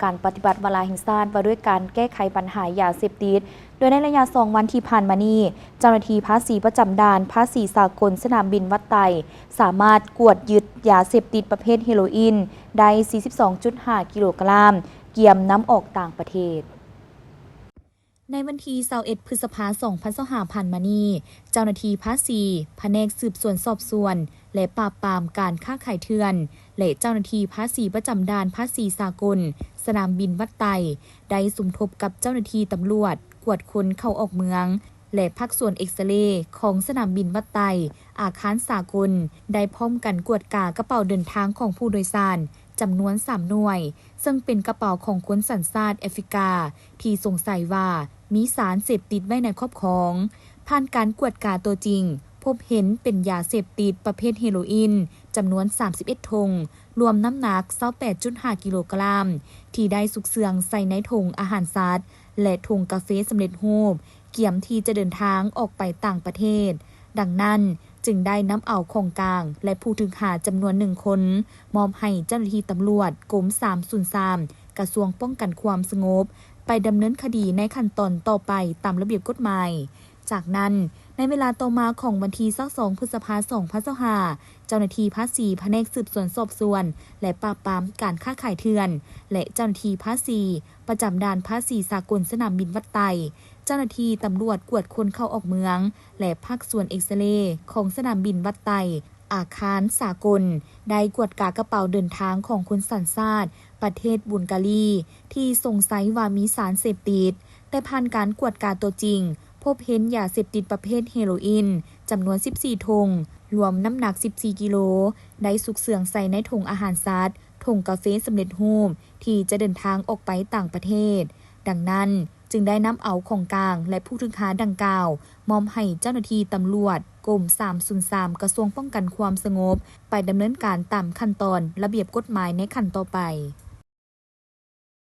ການປະຕິບັດວາລະແຫ່ງຊາດວ່າດ້ວຍການແກ້ໄຂບັນຫາຢາເສບຕິດ, ໂດຍໃນໄລຍະສອງວັນທີ່ຜ່ານມານີ້, ເຈົ້າໜ້າທີ່ພາສີປະຈຳດ່ານພາສີສາກົນສະໜາມບິນວັດໄຕ ສາມາດກວດຍຶດຢາເສບຕິດປະເພດເຮໂຣອິນໄດ້ສີ່ສິບສອງຈຸດຫ້າກິໂລກຣາມ, ກຽມນຳອອກຕ່າງປະເທດ. ໃນວັນທີຊາວເອັດ ພຶດສະພາ ສອງພັນຊາວຫ້າ ຜ່ານມານີ້, ເຈົ້າໜ້າທີ່ພາສີ ພະແນກສືບສວນສອບສວນ ແລະ ປາບປາມການຄ້າຂາຍເຖື່ອນ ແລະ ເຈົ້າໜ້າທີ່ພາສີປະຈຳດ່ານພາສີສາກົນສະໜາມບິນວັດໄຕ ໄດ້ສົມທົບກັບເຈົ້າໜ້າທີ່ຕຳຫຼວດກວດຄົນເຂົ້າອອກເມືອງ ແລະ ພາກສ່ວນເອັກສະເຣຂອງສະໜາມບິນວັດໄຕ ອາຄານສາກົນ ໄດ້ພ້ອມກັນກວດກາກະເປົາເດີນທາງຂອງຜູ້ໂດຍສານຈຳນວນສາມໜ່ວຍ, ເຊິ່ງເປັນກະເປົາຂອງຄົນສັນຊາດແອຟຣິກາ ທີ່ສົງໄສວ່າມີສານເສບຕິດໄວ້ໃນຄອບຄອງ. ຜ່ານການກວດກາຕົວຈິງ, ພົບເຫັນເປັນຢາເສບຕິດປະເພດເຮໂຣອິນຈຳນວນສາມສິບເອັດຖົງ, ລວມນ້ຳໜັກຊາວແປດຈຸດຫ້າກິໂລກຣາມ, ທີ່ໄດ້ຊຸກເຊື່ອງໃສ່ໃນຖົງອາຫານສັດ ແລະ ຖົງກາເຟສຳເລັດຮູບ, ກຽມທີ່ຈະເດີນທາງອອກໄປຕ່າງປະເທດ. ດັ່ງນັ້ນ, ຈຶ່ງໄດ້ນຳເອົາຂອງກາງ ແລະ ຜູ້ຖືກຫາຈຳນວນໜຶ່ງຄົນ ມອບໃຫ້ເຈົ້າໜ້າທີ່ຕຳຫຼວດກົມສາມສູນສາມ ກະຊວງປ້ອງກັນຄວາມສະຫງົບ ໄປດຳເນີນຄະດີໃນຂັ້ນຕອນຕໍ່ໄປຕາມລະບຽບກົດໝາຍ. ຈາກນັ້ນ, ໃນເວລາຕໍ່ມາຂອງວັນທີຊາວສອງ ພຶດສະພາ ສອງພັນຊາວຫ້າ, ເຈົ້າໜ້າທີ່ພາສີພະແນກສືບສວນສອບສວນ ແລະ ປາບປາມການຄ້າຂາຍເຖື່ອນ ແລະ ເຈົ້າໜ້າທີ່ພາສີປະຈຳດ່ານພາສີສາກົນສະໜາມບິນວັດໄຕ, ເຈົ້າໜ້າທີ່ຕຳຫຼວດກວດຄົນເຂົ້າອອກເມືອງ ແລະ ພາກສ່ວນເອັກສະເຣຂອງສະໜາມບິນວັດໄຕ ອາຄານສາກົນ ໄດ້ກວດກາກະເປົາເດີນທາງຂອງຄົນສັນຊາດປະເທດບຸນກາລີ ທີ່ສົງໄສວ່າມີສານເສບຕິດ, ແຕ່ຜ່ານການກວດກາຕົວຈິງ, ພົບເຫັນຢາເສບຕິດປະເພດເຮໂຣອິນຈຳນວນສິບສີ່ຖົງ, ລວມນ້ຳໜັກສິບສີ່ກິໂລ, ໄດ້ຊຸກເຊື່ອງໃສ່ໃນຖົງອາຫານສັດ, ຖົງກາເຟສຳເລັດຮູບ ທີ່ຈະເດີນທາງອອກໄປຕ່າງປະເທດ. ດັ່ງນັ້ນ, ຈຶ່ງໄດ້ນຳເອົາຂອງກາງ ແລະ ຜູ້ຖືກຫາດັ່ງກ່າວ ມອບໃຫ້ເຈົ້າໜ້າທີ່ຕຳຫຼວດກົມສາມສູນສາມ ກະຊວງປ້ອງກັນຄວາມສະຫງົບ ໄປດຳເນີນການຕາມຂັ້ນຕອນລະບຽບກົດໝາຍໃນຂັ້ນຕໍ່ໄປ.